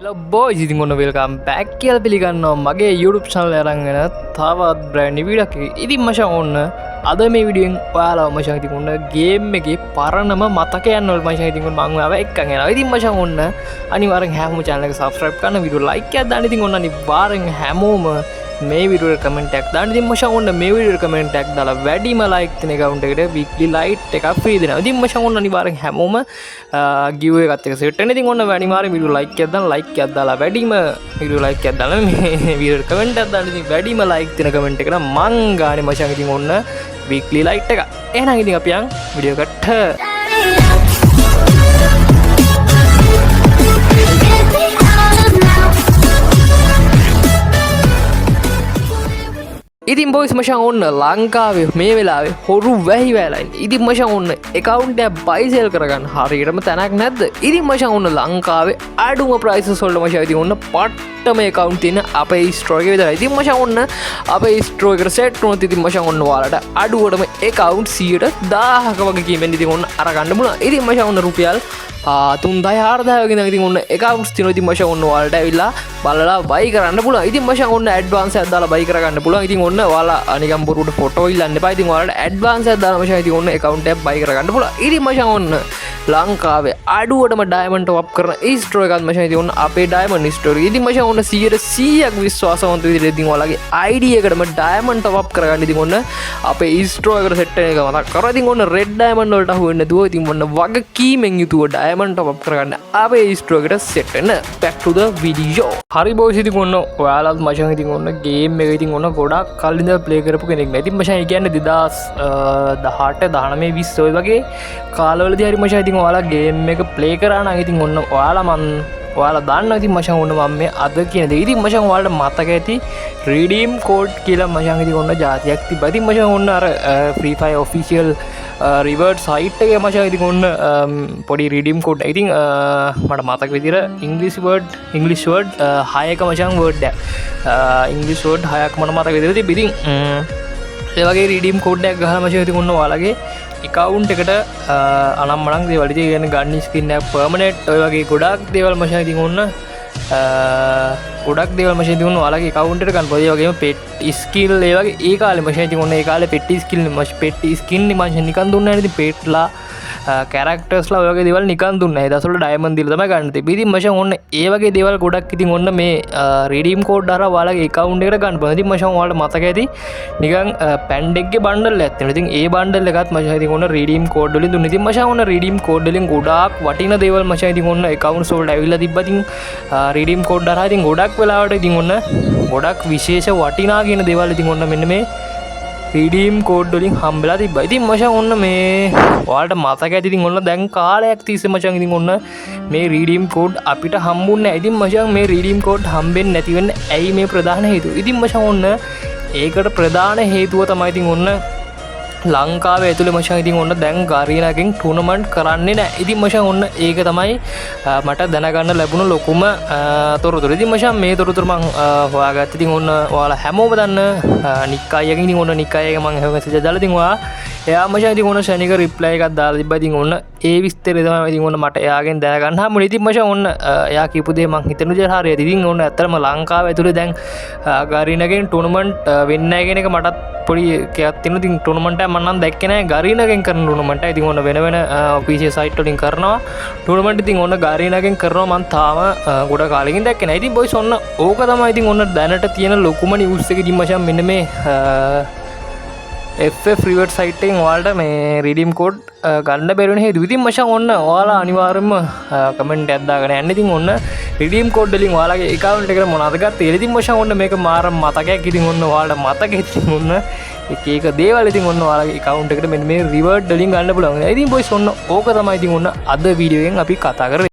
Hello boys, ඉතින් ඔන්න welcome back කියලා පිළිගන්නවා මගේ YouTube channel එක අරන් එන තවත් බ්‍රෑන්ඩ් නිව් වීඩියෝ එකක්. ඉතින් මචං ඔන්න අද මේ වීඩියෝ එකෙන් ඔයාලව මචං ඉතින් ඔන්න ගේම් එකේ පරණම මතකයන් වල මචං ඉතින් ඔන්න මං ඔයාව එක්කන් යනවා. ඉතින් මචං ඔන්න අනිවාර්යෙන් හැමෝම channel එක subscribe කරන්න, වීඩියෝ like එකක් දාන්න. ඉතින් ඔන්න අනිවාර්යෙන් හැමෝම මේ වීඩියෝ එකට කමෙන්ට් එකක් දාන්න. ඉතින් මචං ඔන්න මේ වීඩියෝ එකට කමෙන්ට් එකක් දාලා වැඩිම ලයික් තියෙන account එකට weekly light එකක් ෆ්‍රී දෙනවා. ඉතින් මචං ඔන්න අනිවාර්යෙන් හැමෝම ගිව් එකත් එක්ක සෙට් වෙන්න. ඉතින් ඔන්න අනිවාර්යෙන් වීඩියෝ ලයික් එකක් දාන්න, ලයික් එකක් දාලා වැඩිම වීඩියෝ ලයික් එකක් දාලා මේ වීඩියෝ එකට කමෙන්ට් එකක් දාන්න. ඉතින් වැඩිම ලයික් තියෙන කමෙන්ට් එකට මං ගානේ මචං ඉතින් ඔන්න වීක්ලි ලයිට් එක. එහෙනම් ඉතින් අපි යන් වීඩියෝ එකට. Get me out of now. ඉතින් බොයිස්, මචං ඔන්න ලංකාවේ මේ වෙලාවේ හොරු වැහි වැලා ඉන්නේ. ඉතින් මචං ඔන්න ඇකවුන්ට් එකක් බයි සෙල් කරගන්න හරියටම තැනක් නැද්ද? ඉතින් මචං ඔන්න ලංකාවේ අඩුම ප්‍රයිසස් වලට මචං ඉතින් ඔන්න පට්ටම ඇකවුන්ට් තියෙන අපේ ස්ටෝර් එකේ විතරයි. ඉතින් මචං ඔන්න අපේ ස්ටෝර් එකට සෙට් වුණොත් ඉතින් මචං ඔන්න ඔයාලට අඩුවටම ඇකවුන්ට් 10,000ක වගේ කීමෙන් ඉතින් ඔන්න අරගන්න පුළුවන්. ඉතින් මචං ඔන්න රුපියල් 3000 4000 වගේ ඉඳන් ඉතින් ඔන්න ඇකවුන්ට්ස් තියෙනවා. ඉතින් මචං ඔන්න ඔයාලට ඇවිල්ලා බලලා බයි කරන්න පුළුවන්. ඉතින් මචං ඔන්න ඇඩ්වාන්ස් එකක් දාලා බයි කරගන්න පුළුවන්. ඉතින් ඔන්න ඔයාලා නිකන් බොරුවට ෆොටෝ ඉල්ලන්න එපා. ඉතින් ඔයාලට ඇඩ්වාන්ස් එකක් දාලා මචං ඉතින් ඔන්න ඇකවුන්ට් එකක් බයි කරගන්න පුළුවන්. ඉතින් මචං ඔන්න ලංකාවේ අඩුවටම ඩයමන්ඩ් ටොප් කරන ස්ටෝර් එකක් මචං ඉතින් ඔන්න අපේ ඩයමන්ඩ් ස්ටෝර් එක. ඉතින් මචං ඔන්න 100%ක් විශ්වාසවන්ත විදිහට ඉතින් ඔයාලගේ ID එකටම ඩයමන්ඩ් ටොප් කරගන්න ඉතින් ඔන්න අපේ ස්ටෝර් එකට සෙට් වෙන එක මතක් කරලා, ඉතින් ඔන්න රෙඩ් ඩයමන්ඩ් වලට අහු වෙන්නේ නැතුව ඉතින් ඔන්න වගකීමෙන් යුතුව ඩයමන්ඩ් ටොප් කරගන්න අපේ ස්ටෝර් එකට සෙට් වෙන්න. Back to the video. හරි බෝයිස්, ඉතින් ඔන්න ඔයාලත් මචං ඉතින් ඔන්න ගේම් එක ඉතින් ඔන්න ගොඩක් කල් ඉඳලා ප්ලේ කරපු කෙනෙක් නේ. ඉතින් මචං ඒ කියන්නේ 2018, 19, 20 ඔය වගේ කාලවලදී හරි මචං ඉතින් ඔයාලා ගේම් එක ප්ලේ කරා නම් ඉතින් ඔන්න ඔයාලා මං ඔයාලා දන්නවා ඉතින් මචං ඔන්න මම මේ අද කියන දේ. ඉතින් මචං ඔයාලට මතක ඇති රීඩීම් කෝඩ් කියලා මචං ඉතින් ඔන්න ජාතියක් තිබ්බා. ඉතින් මචං ඔන්න අර free fire official revert site එකේ මචං ඉතින් ඔන්න පොඩි රීඩීම් කෝඩ්. ඉතින් මට මතක විදිහට ඉංග්‍රීසි වර්ඩ් හයක මචං වර්ඩ් එක. ඉංග්‍රීසි වර්ඩ් හයක් මට මතක විදිහට තිබ්බ. ඉතින් ඒ වගේ රීඩීම් කෝඩ් එකක් ගහලා මචං ඉතින් ඔන්න ඔයාලගේ එකවුන්ට් එකට අනම් මනම් දේවල්, ඉතින් ඒ කියන්නේ ගන් ස්කින් එකක් පර්මනන්ට් ඔය වගේ ගොඩාක් දේවල් මචං ඉතින් ඔන්න ගොඩක් දේවල් මචං ඉතින් ඔන්න ඔයාලගේ එකවුන්ට් එකට ගන්න පුළුවන්. ඒ වගේම පෙට් ස්කිල් ඒ වගේ ඒ කාලේ මචං ඉතින් ඔන්න ඒ කාලේ පෙට් ස්කිල් මචං පෙට් ස්කින් මචං නිකන් දුන්නේ නැහැ. ඉතින් පෙට්ලා කැරක්ටර්ස්ලා ඔය වගේ දේවල් නිකන් දුන්නේ නැහැ. ඒ දවස්වල ඩයමන්ඩ් දීලා තමයි ගන්න තිබ්බේ. ඉතින් මචං ඔන්න ඒ වගේ දේවල් ගොඩක් ඉතින් ඔන්න මේ රීඩීම් කෝඩ් හරහා ඔයාලගේ එකවුන්ට් එකට ගන්න පුළුවන්. ඉතින් මචං ඔයාලට මතක ඇති නිකන් පැන්ඩෙක්ගේ බණ්ඩල් එකක් තියෙනවා. ඉතින් ඒ බණ්ඩල් එකත් මචං ඉතින් ඔන්න රීඩීම් කෝඩ් වලින් දුන්නේ. ඉතින් මචං ඔන්න රීඩීම් කෝඩ් වලින් ගොඩාක් වටින දේවල් මචං ඉතින් ඔන්න එකවුන්ට්ස් වලට ඇවිල්ලා තිබ්බා. ඉතින් රීඩීම් කෝඩ් හරහා ඉතින් ගොඩක් වෙලාවට ඉතින් ඔන්න ගොඩක් විශේෂ වටිනා කියන දේවල් ඉතින් ඔන්න මෙන්න මේ රීඩීම් කෝඩ් වලින් හම්බෙලා තිබ්බා. ඉතින් මචං ඔන්න මේ ඔයාලට මතක ඇති ඉතින් ඔන්න දැන් කාලයක් තිස්සේ මචං ඉතින් ඔන්න මේ රීඩීම් කෝඩ් අපිට හම්බුන්නේ නැහැ. ඉතින් මචං මේ රීඩීම් කෝඩ් හම්බෙන්නේ නැති වෙන්න ඇයි මේ ප්‍රධාන හේතුව? ඉතින් මචං ඔන්න ඒකට ප්‍රධාන හේතුව තමයි ඉතින් ඔන්න ලංකාවේ ඇතුලේ මචං ඉතින් ඔන්න දැන් ගරීනාගෙන් ටූර්නමන්ට් කරන්නේ නැහැ. ඉතින් මචං ඔන්න ඒක තමයි මට දැනගන්න ලැබුණු ලොකුම තොරතුරු. ඉතින් මචං මේ තොරතුරු මං හොයාගත්තා. ඉතින් ඔන්න ඔයාලා හැමෝම දන්න නික් අයියගෙන්. ඉතින් ඔන්න නික් අයියගේ මං හැම මැසේජ් එකක් දාලා ඉතින් ඔයා එයා මචං ඉතින් ඔන්න ෂණික රිප්ලයි එකක් දාලා තිබ්බා. ඉතින් ඔන්න ඒ විස්තරේ තමයි ඉතින් ඔන්න මට එයාගෙන් දැනගන්න හම්බුනේ. ඉතින් මචං ඔන්න එයා කියපු දේ මං හිතන විදිහට හරියට. ඉතින් ඔන්න ඇත්තටම ලංකාව ඇතුලේ දැන් ගරීනාගෙන් ටූර්නමන්ට් වෙන්නේ නැහැ කියන එක මටත් පොඩි එකක් තියෙනවා. ඉතින් ටූර්නමන්ට් එකක් මං නම් දැක්කේ නෑ ගරීනාගෙන් කරන ටූර්නමන්ට් එක. ඉතින් ඔන්න වෙන වෙන ඔෆිෂියල් සයිට් වලින් කරනවා ටූර්නමන්ට්. ඉතින් ඔන්න ගරීනාගෙන් කරනවා මං තාම ගොඩ කාලෙකින් දැක්කේ නෑ. ඉතින් බොයිස්, ඔන්න ඕක තමයි ඉතින් ඔන්න දැනට තියෙන ලොකුම නිවුස් එක. ඉතින් මචං මෙන්න මේ FF රිවර්ට් සයිට් එකෙන් ඔයාලට මේ රීඩීම් කෝඩ් ගන්න බැරි වෙන හේතුව. ඉතින් මචං ඔන්න ඔයාලා අනිවාර්යයෙන්ම කමෙන්ට් එකක් දාගෙන යන්න. ඉතින් ඔන්න රීඩීම් කෝඩ් වලින් ඔයාලගේ ඇකවුන්ට් එකට මොනවද ගත්තේ කියලා. ඉතින් මචං ඔන්න මේක මාර මතකයක්. ඉතින් ඔන්න ඔයාලට මතක ඉතින් ඔන්න එක එක දේවල් ඉතින් ඔන්න ඔයාලගේ ඇකවුන්ට් එකට මෙන්න මේ රිවර්ට් වලින් ගන්න පුළුවන්. ඉතින් බොයිස්, ඔන්න ඕක තමයි ඉතින් ඔන්න අද වීඩියෝ එකෙන් අපි කතා කරේ.